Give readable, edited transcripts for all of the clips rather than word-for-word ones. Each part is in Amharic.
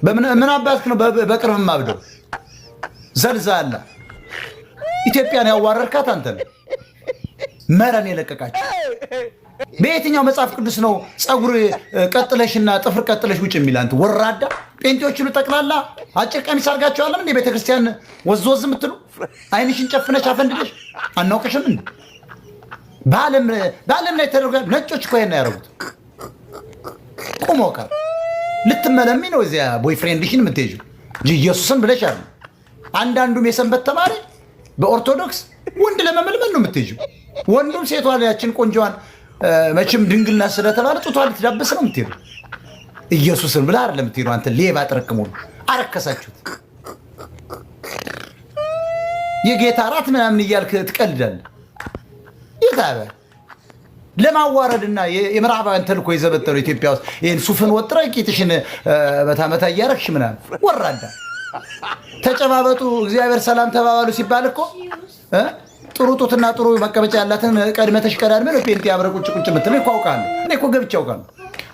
በምን አባትክ ነው በቅርብ ማብደው? ዘልዛላ፣ ኢትዮጵያን ያዋረድካት አንተ ነህ። መረን የለቀቃችሁ። በየትኛው መጽሐፍ ቅዱስ ነው ፀጉር ቀጥለሽና ጥፍር ቀጥለሽ ውጭ የሚል? አንተ ወራዳ፣ ጴንጤዎች ሁሉ ጠቅላላ አጭር ቀሚስ አድርጋችኋለም እንዴ? ቤተክርስቲያን ወዝ ወዝ የምትሉ፣ አይንሽን ጨፍነሽ አፈንድደሽ አናውቅሽም እንዴ? በዓለም ላይ ተደርጎ ነጮች እኮ ይሄን ያደረጉት ቁሞ ቀር ልትመለሚ ነው እዚያ boyfriend ሽን የምትሄጂው እንጂ ኢየሱስን ብለሽ አለ። አንዳንዱም የሰንበት ተማሪ በኦርቶዶክስ ወንድ ለመመልመል ነው የምትሄጂው። ወንዱም ሴቷን ያችን ቆንጆዋን መቼም ድንግልና ስለተባለ ጡቷን ልትዳብስ ነው የምትሄዱ። ኢየሱስን ብለህ አይደለም የምትሄዱ። አንተ ሌባ ጥርቅም ሁሉ አረከሳችሁት። የጌታ እራት ምናምን እያልክ ትቀልዳለህ። የታበ ለማዋረድና የምዕራባውያን ተልእኮ የዘበጠነው ኢትዮጵያ ውስጥ ይህን ሱፍን ወጥረ ቂጥሽን መታ መታ እያረግሽ ምናምን ወራዳ። ተጨባበጡ፣ እግዚአብሔር ሰላም ተባባሉ ሲባል እኮ ጥሩ ጡትና ጥሩ መቀመጫ ያላትን ቀድመህ ተሽቀዳድመህ ነው ጴንጤ አብረህ ቁጭ ቁጭ የምትለው እኮ አውቃለሁ። እኔ እኮ ገብቼ አውቃለሁ።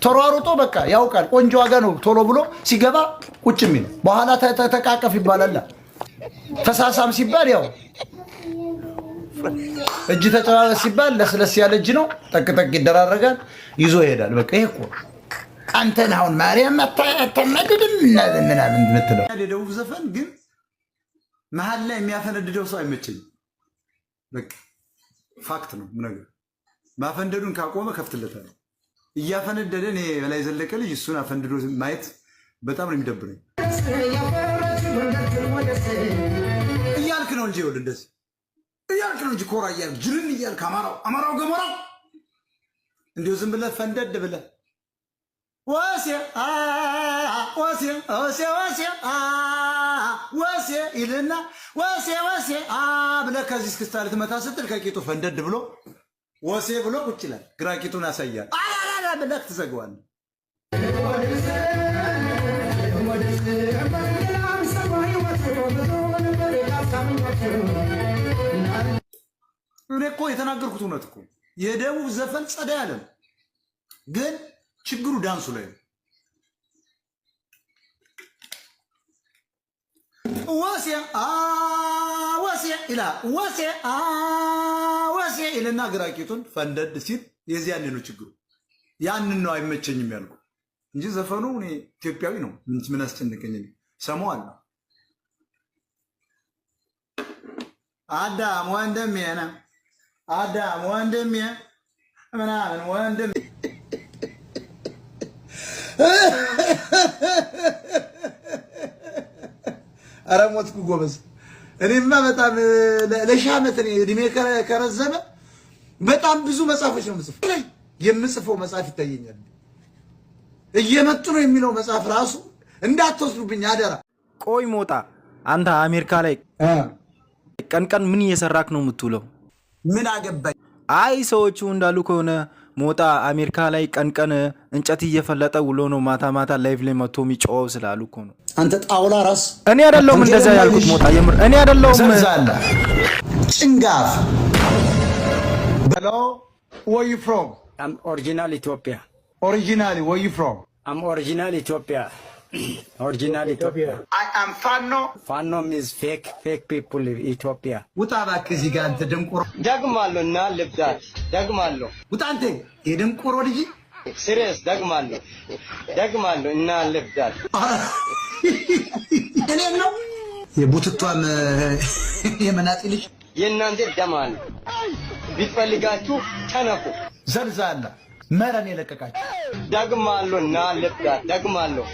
ተሯሩጦ በቃ ያውቃል። ቆንጆ ዋጋ ነው ቶሎ ብሎ ሲገባ ቁጭ የሚለው። በኋላ ተቃቀፍ ይባላል። ተሳሳም ሲባል ያው እጅ ተጨባበጥ ሲባል ለስለስ ያለ እጅ ነው። ጠቅ ጠቅ ይደራረጋል፣ ይዞ ይሄዳል። በቃ ይሄ እኮ አንተን አሁን ማርያም አታናድድም ምናምን የምትለው። የደቡብ ዘፈን ግን መሀል ላይ የሚያፈነድደው ሰው አይመቸኝም። በቃ fact ነው የምነግርህ። ማፈንደዱን ካቆመ ከፍትለታለሁ። እያፈነደደ እኔ በላይ ዘለቀ ልጅ እሱን አፈንድዶ ማየት በጣም ነው የሚደብረኝ። እያልክ ነው እንጂ ይኸውልህ እንደዚህ እያልክ ነው እንጂ ኮራ እያልክ ጅልን እያልክ አማራው አማራው ገሞራው እንዲሁ ዝም ብለህ ፈንደድ ብለህ ወሴ ወሴ ወሴ ወሴ ወሴ ይልና ወሴ ወሴ ብለህ ከዚህ እስክስታ ልትመታ ስትል ከቂጡ ፈንደድ ብሎ ወሴ ብሎ ቁጭ ይላል። ግራ ቂጡን ያሳያል። አላላ ብለህ ትዘጋዋለህ። እኔ እኮ የተናገርኩት እውነት እኮ የደቡብ ዘፈን ጸዳ ያለ ነው፣ ግን ችግሩ ዳንሱ ላይ ነው። ወሴ ወሴ ይላል። ወሴ ወሴ ይልና ግራ ቂጡን ፈንደድ ሲል የዚያኔ ነው ችግሩ። ያንን ነው አይመቸኝም ያልኩ እንጂ ዘፈኑ እኔ ኢትዮጵያዊ ነው። ምን አስጨነቀኝ? ሰማዋለሁ። አዳም ወንድሜ ነው፣ አዳም ወንድሜ ምናምን ወንድሜ። ኧረ ሞትኩ ጎበዝ። እኔማ በጣም ለሺህ ዓመት እኔ እድሜ ከረዘመ በጣም ብዙ መጽሐፎች ነው የምጽፈው። የምጽፈው መጽሐፍ ይታየኛል። እየመጡ ነው የሚለው መጽሐፍ ራሱ እንዳትወስዱብኝ አደራ። ቆይ ሞጣ፣ አንተ አሜሪካ ላይ ቀን ቀን ምን እየሰራክ ነው የምትውለው? ምን አገባኝ? አይ ሰዎቹ እንዳሉ ከሆነ ሞጣ አሜሪካ ላይ ቀን ቀን እንጨት እየፈለጠ ውሎ ነው ማታ ማታ live ላይ መጥቶ የሚጮኸው ስላሉ እኮ ነው። አንተ ጣውላ ራስ። እኔ አይደለሁም እንደዛ ያልኩት ሞጣ፣ የምር እኔ አይደለሁም። ዘልዛላ ጭንጋፍ። Hello, where you from? I'm original Ethiopia. Originally, where you from? I'm original Ethiopia. Original Ethiopia. I am ፋኖ። ፋኖ means fake, fake people in Ethiopia. ውጣ እባክህ እዚህ ጋር አንተ ደንቆሮ። ደግማለሁ እና ልብዳት ደግማለሁ። ውጣ አንተ የደንቆሮ ልጅ። Serious ደግማለሁ፣ ደግማለሁ እና ልብዳት። እኔን ነው የቡትቷም የመናጢ ልጅ። የእናንተ ደም አለ። ቢትፈልጋችሁ ተነፉ። ዘልዛላ፣ መረን የለቀቃችሁ። ደግማለሁ እና ልብዳት ደግማለሁ።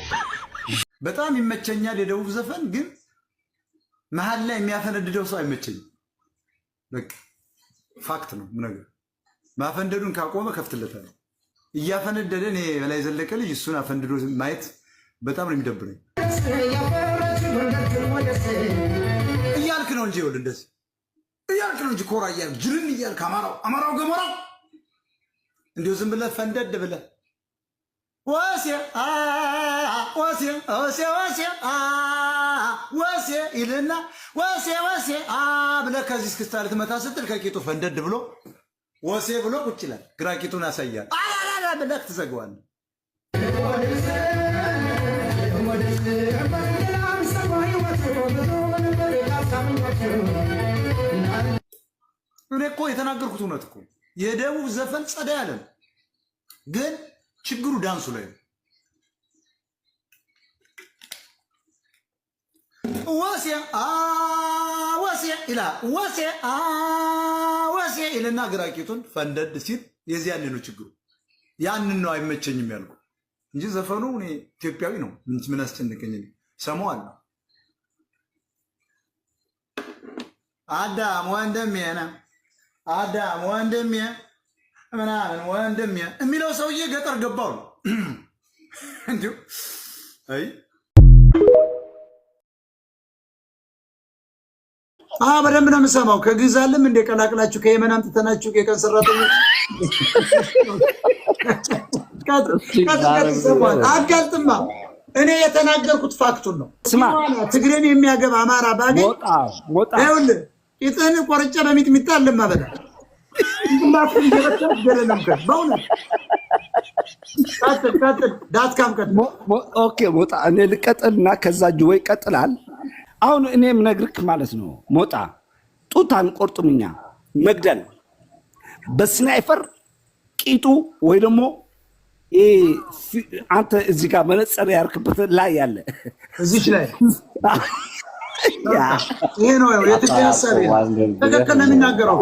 በጣም ይመቸኛል የደቡብ ዘፈን ግን መሀል ላይ የሚያፈነድደው ሰው አይመቸኝም። በቃ fact ነው የምነግርህ። ማፈንደዱን ካቆመ ከፍትለታለሁ። እያፈነደደ እኔ በላይ ዘለቀ ልጅ እሱን አፈንድዶ ማየት በጣም ነው የሚደብረኝ። እያልክ ነው እንጂ ይኸውልህ እንደዚህ እያልክ ነው እንጂ ኮራ እያልክ ጅልን እያልክ አማራው አማራው ገሞራው እንዲሁ ዝም ብለህ ፈንደድ ብለህ ወሴ ወሴ ወሴ ወሴ ወሴ ይልና ወሴ ወሴ ብለህ ከዚህ እስክስታ ልትመታ ስትል ከቂጡ ፈንደድ ብሎ ወሴ ብሎ ቁጭ ይላል። ግራ ቂጡን ያሳያል። አላላ ብለህ ትዘጋዋለህ። እኔ እኮ የተናገርኩት እውነት እኮ የደቡብ ዘፈን ጸዳ ያለ ነው፣ ግን ችግሩ ዳንሱ ላይ ነው። ወሴ ወሴ ይላል። ወሴ ወሴ ይልና ግራ ቂጡን ፈንደድ ሲል የዚያኔ ነው ችግሩ። ያንን ነው አይመቸኝም ያልኩ እንጂ ዘፈኑ እኔ ኢትዮጵያዊ ነው። ምን አስጨነቀኝ? ሰማዋለሁ። አዳም ወንድሜ ነህ፣ አዳም ወንድሜ ምናምን ወንድሜ የሚለው ሰውዬ ገጠር ገባው ነው እንዲሁ። አይ በደንብ ነው የምሰማው። ከግዕዝ አለም እንደ ቀላቅላችሁ ከየመን አምጥተናችሁ የቀን ሰራተኞች አጋልጥማ። እኔ የተናገርኩት fact ኡን ነው። ስማ፣ ትግሬን የሚያገባ አማራ ባገኝ ይኸውልህ ቂጥህን ቆርጬ በሚጥሚጣ አለማበላ በእውነት ቀጥል ቀጥል። ዳትካም ቀጥል። Okay ሞጣ፣ እኔ ልቀጥልና ከዛ ጅቦ ይቀጥላል። አሁን እኔ የምነግርህ ማለት ነው ሞጣ፣ ጡት አንቆርጥም እኛ፣ መግደል በ sniper ቂጡ ወይ ደግሞ አንተ እዚህ ጋር መነጽር ያርክበት ላይ ያለ እዚች ላይ ይሄ ነው የትግሬ ሀሳብ። ትክክል ነው የሚናገረው።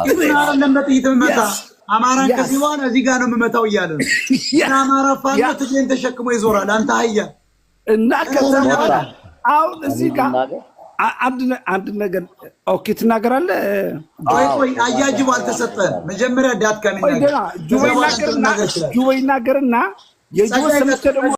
ቂጡን አይደለም በጥይት የምመታ አማራን ከዚህ በኋላ እዚህ ጋር ነው የምመታው እያለ ነው። አማራ ፋኖ ትግሬን ተሸክሞ ይዞራል። አንተ አህያ እና ከዛ አሁን እዚህ ጋር አንድ ነገር okay ትናገራለህ። ቆይ ቆይ፣ አያጅቡ አልተሰጠህም። መጀመሪያ ዳት ከሚናገር ጁበ ይናገርና የጁበ ሰምቼ ደግሞ